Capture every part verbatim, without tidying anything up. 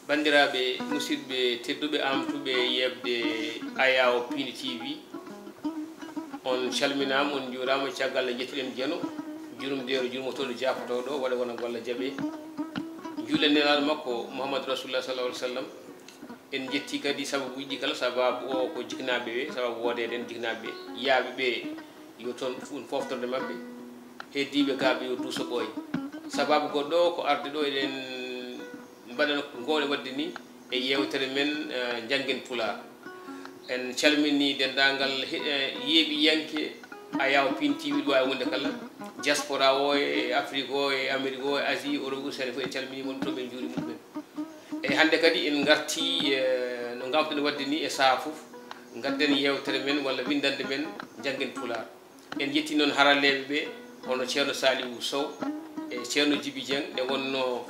Banndiraaɓe, musidɓe tedduɓe, aamtuɓe yeeɓde Ayaawo Piindi T V, on calminaama, on njuuraama. Caggal nde njettuɗen Geno, jurumdeero jurmotooɗo, jaafotooɗo, waɗa wona golla jaɓe. Njuulen Nelaaɗo makko, Muhammadu Rasulullah sallallahu alaihi wasallam. En njetti kadi sababuuji ɗi kala, sababu o ko jiknaaɓe ɓe, sababu woodeede en jiknaaɓe ɓe, yaaɓe ɓe, yo toon un foftorde maɓɓe, heddiiɓe gaa ɓe yo duuso ɓooya. Sababu goɗɗo o ko arde ɗo, eɗen mbaɗana ko ngoowɗen waɗde ni e yeewtere men, eh, Njanngen Pulaar. En calminii denndaangal he-, eh, yeeɓiyanke Ayaawo Piindi T V ɗo waawi wonde kala, diaspora o e Afrique o e Amérique o e Asie, Europe, Océanie fof en calminii wonɓe toon, en njuuriima ɗumen. Eyi, hannde kadi en ngartii, eh, no ngaawtuɗen waɗde ni e sahaa fof, ngadden yeewtere men walla winndannde men Njanngen Pulaar. En njettii noon haralleeɓe ɓe, hono Ceerno Saliou Sow e Ceerno Djiby Dieng, nde wonnoo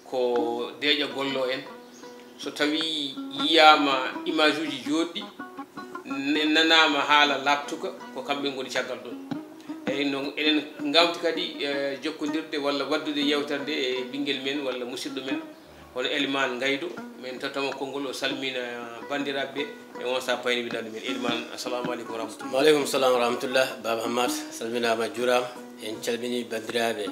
ko deeƴa golloo en. So tawii yiyaama image uji jooɗɗi, ne-, nanaama haala laaɓtuka, ko kamɓe ngoni caggal ɗoon. Eyi, no eɗen ngaawti kadi, eh, jokkondirde walla waɗdude yeewtere nde e ɓinngel men walla musidɗo men, hono Elimaan Ngaydo, men tottamo konngol, o salmina banndiraaɓe ɓe, e on sahaa payni winndannde men. Elimaan, assalamu aleykum wa rahmatullah. Wa aleykum salam wa rahmatullah. Baaba Hammat, salminaama, juuraama. En calminii banndiraaɓe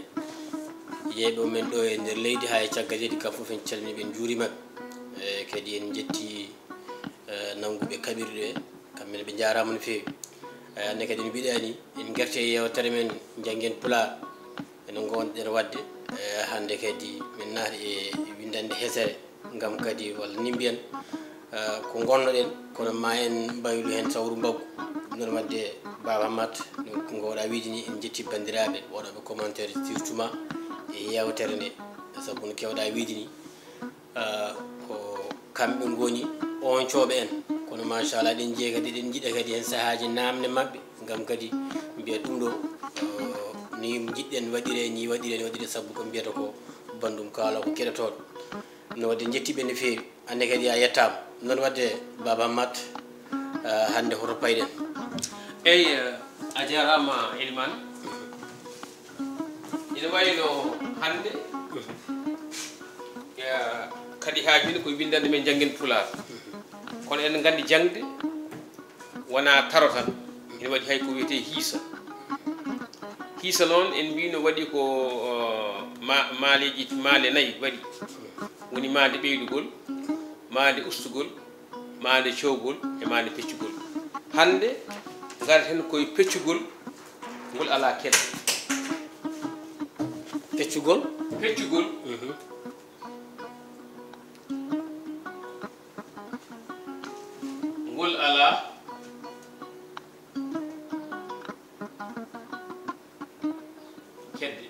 yeeɓe men ɗo e nder leydi, haa e caggal leydi, kam fof en calminii ɓe, en njuuriima ɓe. E kadi en njettii, e, nannguɓe kaɓirɗe ɓe, kamɓe ne ɓe njaaraama no feewi. E, hannde kadi no mbiɗaa ni, en ngartii e yeewtere men Njanngen Pulaar. Ene ngoownoɗen waɗde, eh, hannde kadi min naati e winndannde hesere, ngam kadi walla ni mbiyen, eh, ko ngonnoɗen, kono ma en mbaylu heen sawru mbaggu. Ɗum noon waɗde, Baaba Hammat, ɗum ko ngoowɗaa wiide ni, en njetti banndiraaɓe waɗooɓe commentaire, surtout ma e yeewtere nde, sabu no keewɗaa wiide ni, ah, ko kamɓe ngoni ooñcooɓe en. Kono machallah, eɗen njiya kadi, eɗen njiɗa kadi heen sahaaji naamne maɓɓe, ngam kadi mbiya ɗum ɗo, ah, ni njiɗɗen waɗire, ni waɗire, ni waɗire, sabu ko mbiyata ko banndum kaala ko keɗotooɗo. No waɗde njettii ɓe no feewi. Hannde kadi a yettaama. Noon waɗde Baaba Hammat, ah, hannde hoto payɗen? Eyi, a jaaraama Elimaan. Ina wayi no hannde, eh, kadi haaju ni ko winndannde men Njanngen Pulaar. Kono eɗen nganndi jaŋde wonaa taro tan. Ina waɗi hay ko wiyetee hiisa. Hiisa noon en mbiino waɗi ko, eh, ma-, maaleeji, maale nayi waɗi. Woni maande ɓeydugol, maande ustugol, maande cowgol e maande peccugol. Hannde ngarten koye peccugol, ngol alaa kedde. Peccugol? Peccugol. Mhm. Ngol alaa kedde.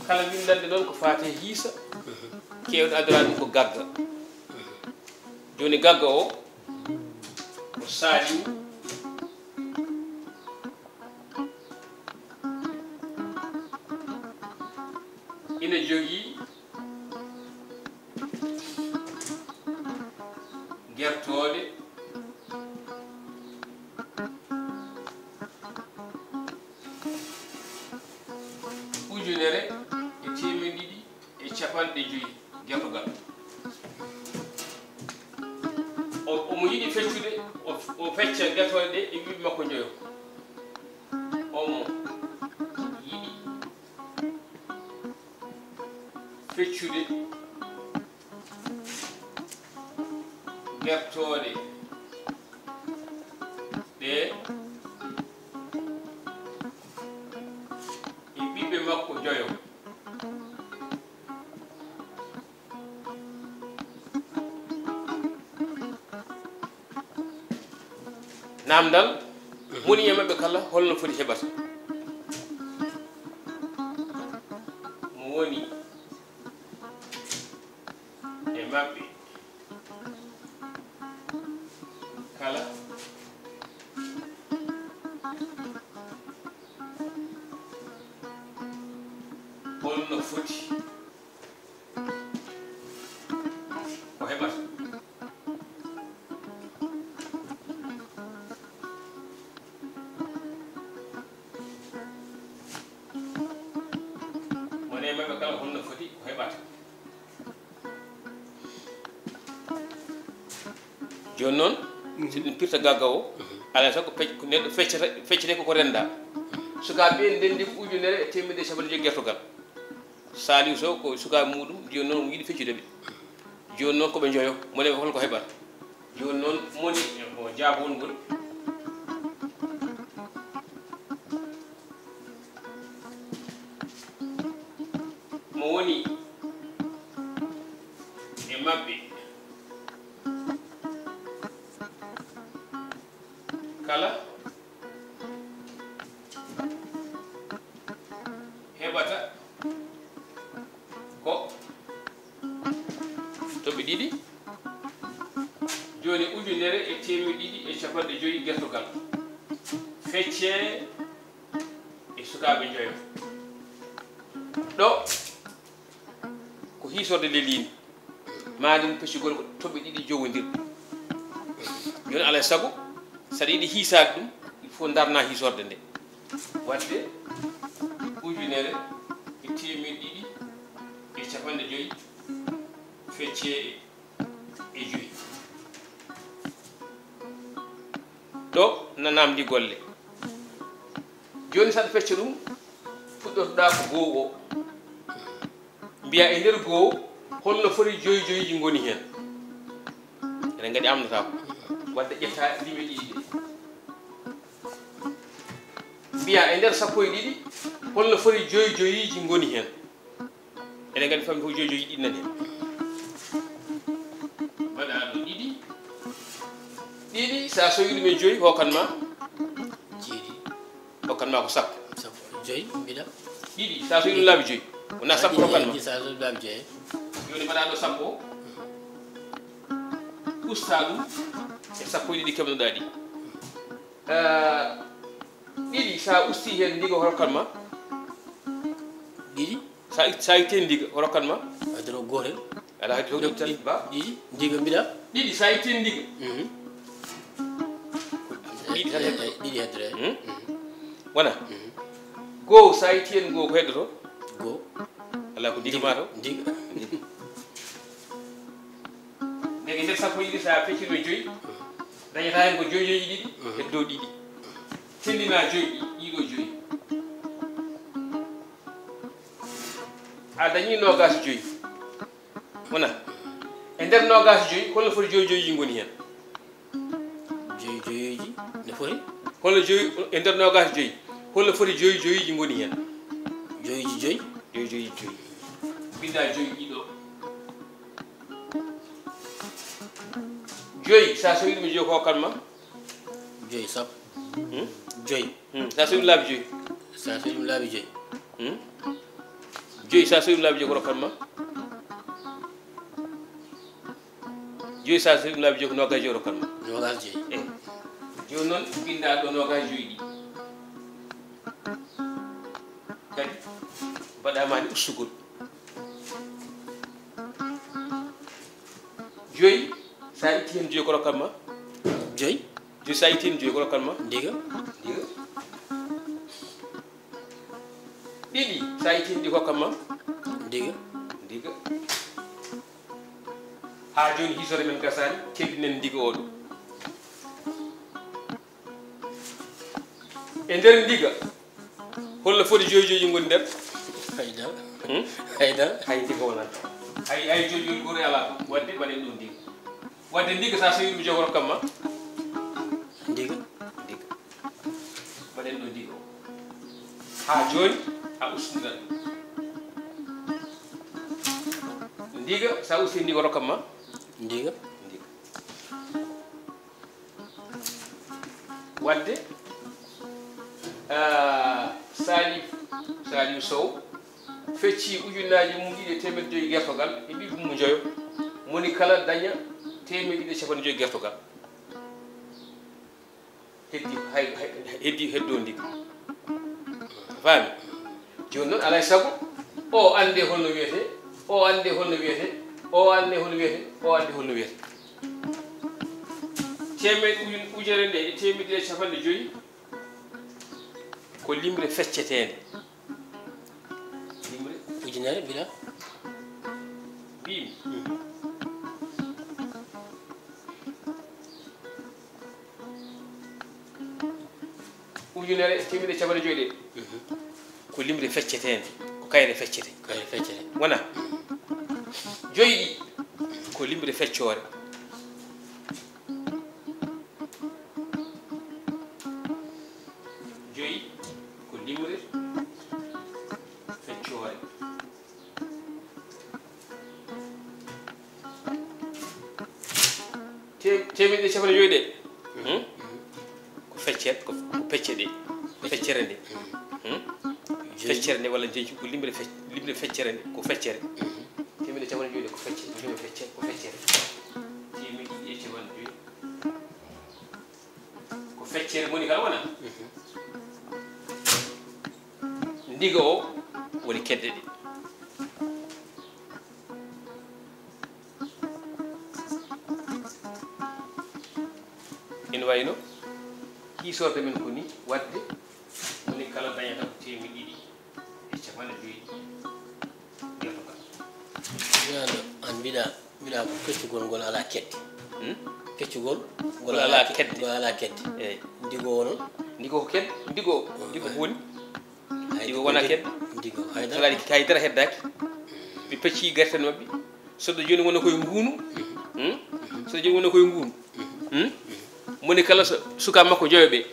Kala winndannde noon ko faati e hiisa, keewɗo addoraa ɗum ko gagga. Jooni gagga o, ko Saaliw ina jogii gertooɗe ujunere e teemeɗɗe ɗiɗi e capanɗe joyi gertogal. O, omo yiɗi feccude, o, o fecca gertooɗe ɗe e ɓiɓɓe makko njoyo. Omo yiɗi feccude gertooɗe ɗe e ɓiɓɓe makko njoyo. Naamndal, moni e maɓɓe kala, holno foti heɓata? Mo woni e maɓɓe kala, holno foti ko heɓata? E maɓɓe kala holno foti ko heɓata. Jooni noon, so ɗum pirta gagga o, alaa sago pec-, ko neɗɗo feccata, feccete koko rennda. Sukaaɓe ɓe ndenndi ko ujunere e teemedde e capanɗe joyi gertogal. Saliou Sow ko sukaaɓe muɗum, jooni noon omo yiɗi feccude ɓe. Jooni noon ko ɓe njoyo, moni ko holko heɓata. Jooni noon moni ko jaabowol ngol. Mo woni e maɓɓe kala heɓata ko toɓɓe ɗiɗi, jooni ujunere e teemedde ɗiɗi e capanɗe joyi gertogal. Feccee e sukaaɓe njoyo. Ɗo ko hiisorde leliinde. Maa ɗum peccugol ko toɓɓe ɗiɗi jowodirɗe. Jooni alaa e sago, saɗa yiɗi hiisaade ɗum, il faut darna hiisorde nde. Waɗde ujunere e teemedde ɗiɗi e capanɗe joyi feccee e joyi. Ɗo na namdi golle. Jooni saɗa fecca ɗum, fuɗɗotoɗaa ko goo o. Mbiya e nder goo, holno foti joyi joyiji ngoni heen? Eɗen ngadi amnata ko. Wadde ƴetta lime ɗiɗi ɗe. Mbiya e nder sappo e ɗiɗi, holno foti joyi joyiji ngoni heen? Eɗen ngadi fammi fof joyi joyi ɗiɗi nani heen. Mbaɗa ɗo ɗiɗi. Ɗiɗi, sa sowi ɗum e joyi, hokkan ma? Jeeɗiɗi. Hokkan ma ko sappo. Sappo. Joyi, mbiɗa. Ɗiɗi, sa sowi ɗum laabi joyi. Wona sappo hokkan ma? Ɗiɗi, sa sowi laabi joyi. Jooni mbaɗa ɗo sappo. Usta ɗum e sappo e ɗiɗi keɓnoɗa ɗi. Ah, ɗiɗi, sa usti heen ndiga, hokkan ma? Ɗiɗi. Sa it-, sa itti heen ndiga, hokkan ma? Adoro gootel. Alaa hay to ɗiɗi, tan ba? Ɗiɗi, ndiga mbiɗa. Ɗiɗi, sa itti heen ndiga. Mhm. Ɗiɗi tan heddoro. Ɗiɗi heddoro. Mhm. Mhm. Wona? Mhm. Goo, sa itti heen goo, ko heddoto? Goo. Alaa ko ndiga ma taw? Ndiga. Ndeke nder sappo e ɗiɗi, sa feccino joyi, dañata heen ko joyi joyi ɗiɗi, mhm, heddo ɗiɗi. Tellina joyi ɗi, ɗiɗo joyi. A dañi noogaas joyi. Wona? E nder noogaas joyi, holno foti joyi joyiji ngoni heen? Joyi joyiji ne foti? Holno joyi, e nder noogaas joyi, holno foti joyi joyiji ngoni heen? Joyiji joyi? Joyi joyiji joyi. Binda joyi ɗiɗo. Joyi, sa sowi ɗum e joyi ko hokkan ma? Joyi, sappo. Hmm? Joyi. Hmm. Sa sowi ɗum laabi joyi. Sa sowi ɗum laabi joyi. Hmm? Joyi, sa sowi ɗum laabi joyi ko hokkan ma? Joyi, sa sowi ɗum laabi joyi ko noogaas joyi ko hokkan ma? Noogaas joyi. Eh. Jooni noon, binda ɗo noogaas joyi ɗi. Kadi, mbaɗa ma ni ustugol. Joyi, sa itti heen joyi ko hokkan ma? Joyi. Joyi, sa itti heen joyi ko hokkan ma? Ndiga. Ndiga. Ɗiɗi, sa itti heen ɗi ko hokkan ma? Ndiga. Ndiga. Haa jooni hiisorde men gasaani, teddinen ndiga oɗo. E nder ndiga, holno foti joyi joyiji ngoni nder? Hay dara. Hmm? Hay dara. Hay ndiga wonani. Hay, hay joyi joyi goto alaa ɗo. Wadde mbaɗen ɗo ndiga. Wadde ndiga sa sowi ɗum jogo rokkan ma? Ndiga. Ndiga. Mbaɗen ɗo ndiga o. Haa jooni a ustinat ɗum. Ndiga, sa usti ndiga rokkan ma? Ndiga. Ndiga. Wadde, ah, Salif, Saliou Sow fecci ujunnaaji mum ɗiɗi e teemedde joyi gertogal e ɓiɓɓe mum njoyo, moni kala daña teemedde ɗiɗi e capanɗe joyi gertogal. Heddi hay, hay, heddi heddo ndiga. Faami? Jooni noon, alaa e sago, o annde holno wiyetee, o annde holno wiyetee, o annde holno wiyetee, o annde holno wiyetee. Teemed-, ujun-, ujere nde e teemedde ɗiɗi e capanɗe joyi ko limre fecceteende. Limre Ñaari mbiɗa. Mbimi. Ujunere e teemeɗɗe capanɗe joyi ɗe. Ko limre fecceteende, ko kayre feccete. Kayre feccere. Wona? Joyi ɗi, ko limre feccoore. Joyi, ko limre feccoore. Te- teemeɗɗe capanɗe joyi ɗe. Hmm? Ko feccere, ko ko pecce ɗe. Feccere nde. Hmm? Feccere nde walla njeñcu ko limre fec- limre feccere nde, ko feccere. Teemeɗɗe capanɗe joyi ɗe ko feccere, limre feccere, ko feccere. Teemeɗɗe ɗiɗi e capanɗe joyi. Ko feccere moni kala wona. Ndiga o woni kedde ɗe. Ina wayno hiisorde men ko ni, wadde moni kala dañata ko teemeɗɗe ɗiɗi e capanɗe joyi gertogal. Mbiɗa an mbiɗa mbiɗa ko keccugol ngol alaa kedde. Hmm? Keccugol ngol Ngol alaa kedde. Ngol alaa kedde. Eyi. Ndigo o noon. Ndigo ko kedde, ndigo, ndigo ko woni. Hay Ndigo ko wona ndi- kedde. Ndigo hay dara. Alaa hay dara heddaaki. Ɓe pecci gerte maɓɓe. Soɗɗo jooni wona koye nguunu. Hmm? Soɗɗo jooni wona koye nguunu. Hmm? Moni kala so suka makko joyo ɓe.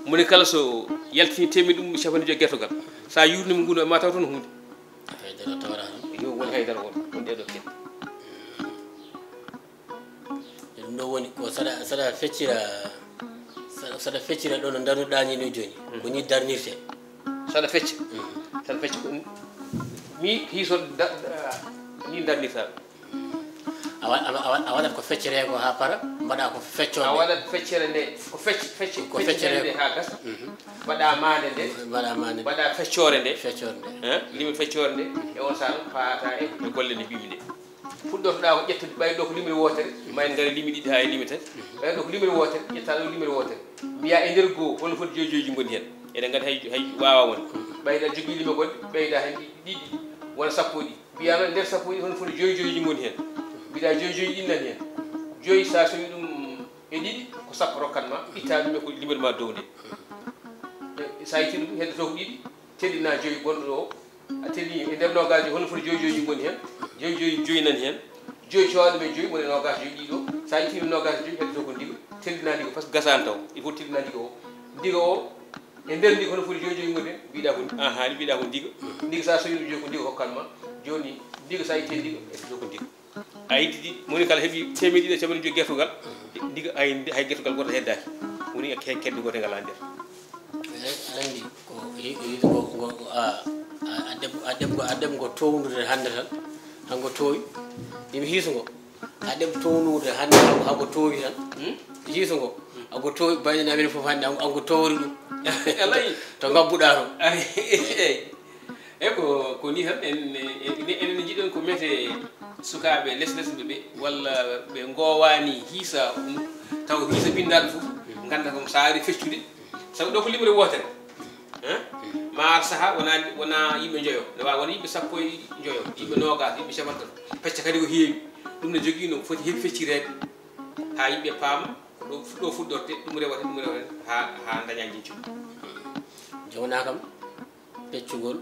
Moni kala so yaltini teemeɗɗe ɗum capanɗe joyi gertogal. Sa yurnima nguunu ma taw toon hunde. Hay dara tawata noon. Yo woni hay dara won. Won ɗeɗo kedde. Ɗum ɗo woni ko saɗa saɗa feccira saɗa- saɗa feccira ɗo no darnuɗa ni no jooni. Ko ni darnirte. Saɗa fecca. Saɗa fecca ko mi hiiso da- da- ni darnirta. A wa- a wa- a wa- a waɗat ko feccere ko haa para mbaɗa ko feccode. A waɗat feccere nde ko fecc fecce Ko feccere feccere nde ko- haa gasa. Mbaɗa maande nde. Mbaɗa maande nde. Mbaɗa feccoore nde. Feccode nde. Hein? Limi feccoore nde e on saan faata e e golle nde mbimi nde. Fuɗɗotoɗa ko ƴettude ɓay ɗo ko limre wootere ma en ngari limi ɗiɗi haa e limi tati. Ɓay ɗo ko limre wootere ƴetta ɗo limre wootere mbiya e nder goo holno foti joyi joyiji ngoni heen. Eɗen ngandi hay hay wawa wonde ɓayda jogui lime goɗɗe ɓeyda heen ɗiɗi ɗiɗi wona sappo ɗi. Mbiya noon e nder sappo ɗi holno foti joyi joyiji ngoni heen. Mbiɗa joyi joyi ɗin nani heen. Joyi sa sowi ɗum e ɗiɗi ko sappo rokkat ma itta ɗum e ko limre ma dow nde. Sa itti ɗum heddoto ko ɗiɗi. Tellina joyi gonɗo ɗo o a tellini e nder nogas joyi holno foti joyi joyi ngoni heen. Joyi joyi joyi nani heen. Joyi cowa ɗum e joyi woni nogas joyi ɗiɗo. Sa itti ɗum nogas joyi heddoto ko ndiga. Tellina ndiga par ce que gasani taw il faut tellina ndiga o. Ndiga o e nder ndiga holno foti joyi joyi ngoni heen mbiɗa ko aha ni mbiɗa ko ndiga. Ndiga sa sowi ɗum joyi ko ndiga hokkan ma. Joni ndiga sa itti ndiga heddoto ko ndiga. A yiddi ɗi moni kala heɓi temeɗɗe ɗiɗi e capanɗe joyi gertogal. Ndiga ay hay gertogal goto heddaaki. Woni e ke- kedde gote ngal ha nder. Eyi, aɗa anndi ko hi- hi- ko ko- ko- a a- a ɗeɓ a ɗeɓ a ɗeɓ ngo townude hannde tan hango toowi. Ɗim hiisungo a ɗeɓ townude hannde hango hango toowi tan. Hiisungo hango toowi bayɗen amen fof hannde hango towri ɗum. Alay. To ngabbuɗa to. Ay, eyi e ko ko ni tan en en- enen jiɗen ko mete sukaaɓe les les ɓe ɓe walla ɓe ngowani hiisa um taw hiisa bindaɗo fof ganda ko saari feccude. Sabu ɗo ko limre wootere. Hein? Ma ar saha wona wona yimɓe joyo ne wawa wona yimɓe sappo e joyo yimɓe nogas yimɓe capantato. Pecca kadi ko heewi. Ɗum ne jogui no foti heewi feccireede. Ha yimɓe paama ko ɗo ɗo fuɗɗorte ɗum rewata ɗum rewata ha ha daña jincu. Jowna kam peccugol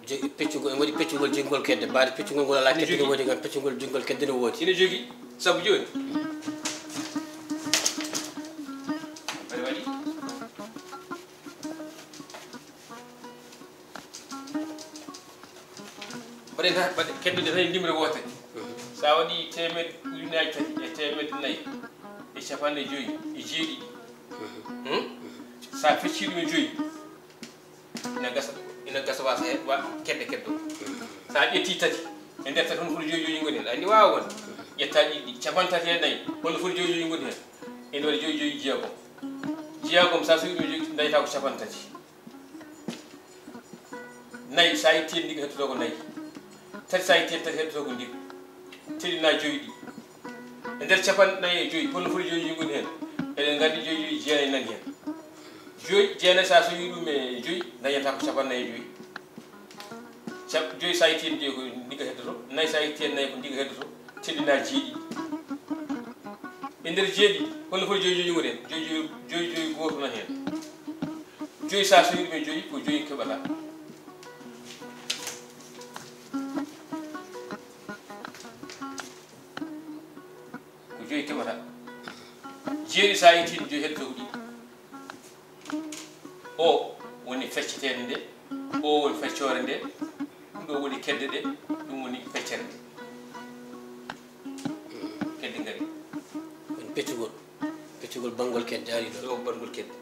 jo- peccugol en waɗi peccugol jingol kedde mbaade peccugol ngol ala kedde no woodi ngam peccugol jingol kedde no woodi. Ina jogui sabu joni. Mbaɗa waɗi. Mbaɗen tan mbaɗe keddoɗe tan e limre wootere. Sa waɗi temed ujunaji tati e temed nayyi e capanɗe joyyi e jeeɗiɗi. Hmm? Sa fecci ɗum e joyyi ina gasa ina gasa wasa he wa kedde keddo. Sa ƴetti tati e nder tati hono foti joyi joyi ngoni hen andi wawa wonde. Ƴetta ɗiɗi capanɗe tati e nayyi hono foti joyi joyi ngoni hen. Ene waɗi joyi joyi jeegom. Jeegom sa sowi ɗum joyi dañata ko capanɗe tati. Nayi sa itti hen ndiga heddoto ko nayi. Tati sa itti hen tati heddoto ko ndiga. Tellina joyi ɗi. E nder capanɗe nayi e joyi holno foti joyi joyi ngoni hen? Eɗen gandi joyi joyi jeenayi nani hen. Joyi jeenayi sa sowi ɗum e joyi dañata ko capanɗe nayi e joyi. Cap-, joyi so a yettii heen joyi ko ndiga heddoto, nayi so a yettii heen nayi ko ndiga heddoto, teddinaa jeeɗiɗi. E nder jeeɗiɗi, holno foti joyi joyi woni heen? Joyi joyi, joyi joyi gooto nana heen. Joyi so a sowii ɗum e joyi, ko joyi keɓataa. Ko joyi keɓataa. Jeeɗiɗi so a yettii heen joyi heddoto ko ɗiɗi. O woni fecceteende nde, o woni feccoore nde, ɗum ɗo woni kedde ɗe, ɗum woni feccere nde. Kedde ngari. Woni peccugol, peccugol banngol kedde ari ɗo. Ɗo banngol kedde.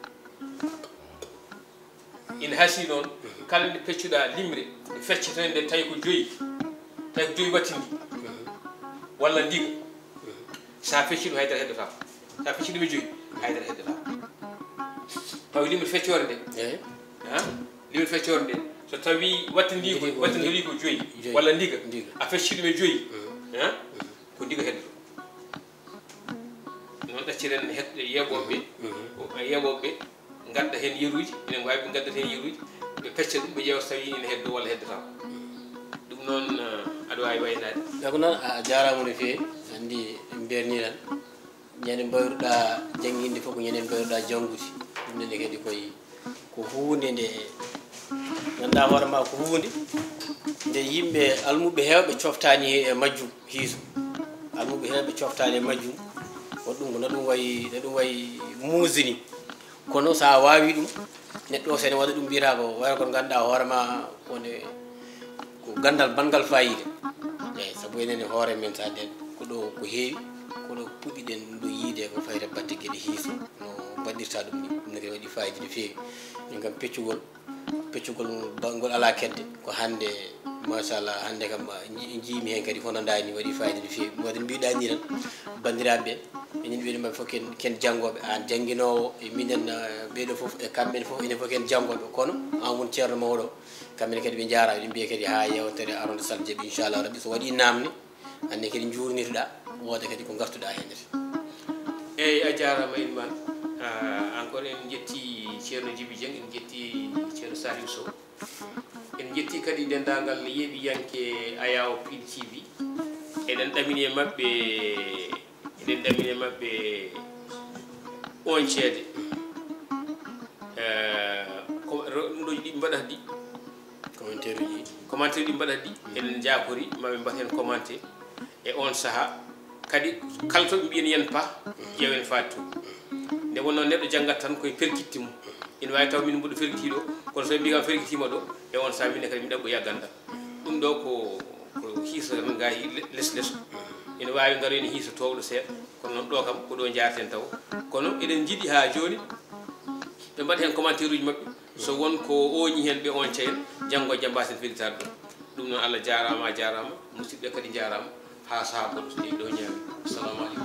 Ina hasii noon, kala nde peccuɗaa limre, nde fecceteende nde tawi ko joyi, tawi ko joyi wattindi, walla ndiga. So a feccii ɗum, hay dara heddotaako. So a feccii ɗum e joyi, hay dara heddotaako. Tawi limre feccoore nde, eeyi, ha? Limre feccoore nde, so tawi wattindii ko, wattindii ko joyi, joyi, walla ndiga, ndiga, a feccii ɗum e joyi, ha? Ko ndiga heddoto. Noon ɗacciren heɗ-, yeeɓooɓe, mhm, o, yeeɓooɓe ngadda heen yeruuji, enen waawi ɓe ngaddat heen yeruuji, ɓe pecca ɗum, ɓe ƴeewa so tawii ene heddoo walla heddotaako. Ɗum noon, eh, aɗa waawi waynaade. Ɗum noon, a jaaraama no feewi. Anndi en mbernii tan. Ñande mbayruɗaa jannginde fof ko ñande mbayruɗaa janngude. Ɗum nene kadi koye ko huunde nde ngannduɗaa hoore ma, ko huunde nde yimɓe almuɓe heewɓe coftaani e majjum, hiiso. Almuɓe heewɓe coftaani e majjum. Ko ɗum, ko no ɗum wayi, no ɗum wayi muusini. Kono so a waawi ɗum, neɗɗo o, so ene waɗa ɗum, mbiyata ko wayata ko ngannduɗaa hoore ma, wonde ko ganndal banngal faayiida. Eeyi, sabu enen e hoore men, so a nden ko ɗo ko heewi, ko ɗo puɗɗiɗen ɗum ɗo yiide ko fayti e batte geɗe hiiso, no mbaɗirta ɗum ni, ɗum ne kadi waɗi faayiida no feewi. Min kam, peccugol, peccugol ba-, ngol alaa kedde, ko hannde, machallah, hannde kam, nji-, njiimi heen kadi hono ndaa ni, waɗi faayiida no feewi. Ɗum waɗi mbiɗa ni tan, banndiraaɓe ɓe, enen ɓeɗo mbaɗi fof ken, ken janngooɓe, aan jannginoowo, e minen, eh, ɓeɗo fof, e kamɓe fof, enen fof ken janngooɓe, kono aan won ceerno mawɗo, kamɓe kadi ɓe njaara, ɓe mbiya kadi haa yewtere aronde Saljeeɓe, inchallah rabbi, so waɗi naamne, aan ne kadi njuurnitoɗaa, wooda kadi ko ngartuɗaa heen. Eeyi, a jaaraama, Elimane. Ah, encore en njetti ceerno Jibi Dieng, en njetti ceerno Saliou Sow. En njetti kadi denndaangal yeeɓiyanke Ayawo Pin T V. Eɗen ɗamini e maɓɓe, eɗen ɗamini e maɓɓe oñceede. Eh, ko, ro-, ɗum ɗo ɗi mbaɗata ɗi. Commentaire uji. Commentaire ɗi mbaɗata ɗi. Eɗen njaakori, maɓe mbaɗ heen commentaire. E oon sahaa, kadi, kala to ɓe mbiyen yen pah, ƴeewen faade toon. Nde wonnoo neɗɗo janngat tan koye perkitte mum. Ina waawi taw min mboɗo ferkiti ɗo, kono so ɓe mbii kam ferkitiima ɗo, e oon sahaa min ne kadi mi ɗaɓɓoya ganndal. Ɗum ɗo ko, ko hiiso tan, ngaay le-, les les. Ina waawi ngaro ene hiiso toowɗo seeɗa, kono noon ɗo kam ko ɗo njaarten taw. Kono eɗen njiɗi haa jooni ɓe mbaɗa heen commentaire uji maɓɓe. So won ko ooñi heen, ɓe oñca en, janngo e jam mbaasen fellitaade ɗum. Ɗum noon, Allah jaaraama, a jaaraama, musidɓe kadi njaaraama, haa sahaa goɗɗo so tawii ɗo ñaami. Assalamu aleykum.